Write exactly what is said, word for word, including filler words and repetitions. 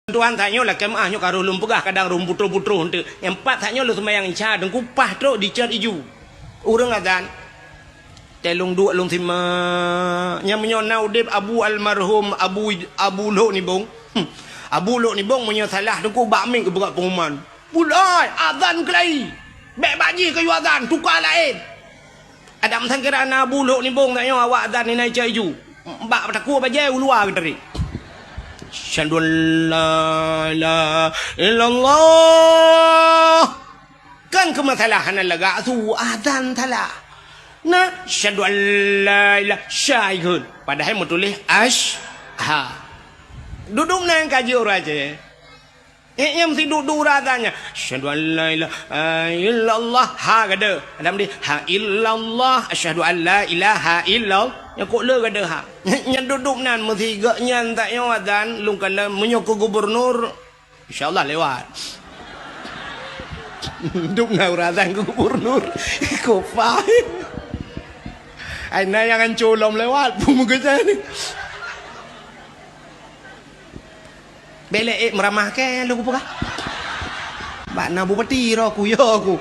Tuhan, tanyoe lakée meuáh nyoe ka roh lôn peugah, kadang roh putroh-putroh eunteuk. Nyang pat tanyoe lôn seumayang Isya, Teungku, paih trok di cot iju. Ureuëng azan. Teuh lôn duek lôn simak. Nyang meunyoe na udeb Abu almarhum Abu, Abu Lhok Nibong. Hmm. Abu Lhok Nibong meunyoe salah Teungku bak mic geupeugah pengumuman. "Bulai, azan keulai. Bék bak jih kayue azan, tuka laén." Adam sangkira na Abu Lhok Nibong tanyoe awak azan inan cot iju. Bak takue bajée u luwa geutarek. Asyhadu an la ilaha illallah. Kan keu masalah hana lagak su azan salah. Na, asyhadu an la ilaha syai kheun. Padahai meutuléh ash, ha. Duduk nan ka jeuet ureuëng Aceh. Eh, nyang meusiduk-duk ureuëng azan nyan. Asyhadu an la ilaha illallah. Ha gada. Adam di, ha illallah. Asyhadu an la ilaha illallah. Nyang kok le gada ha. Nyang duduk nan meusigak nyan tak nyoe azan lungkana meunyoe keu gubernur. Insya Allah lewat. Dum na urusan gubernur. Kopai. Ai na nyang anco lom lewat pun muka saya ni. Belek eh meramah ke lu peugah. Bak na bupati roh ku yo ku.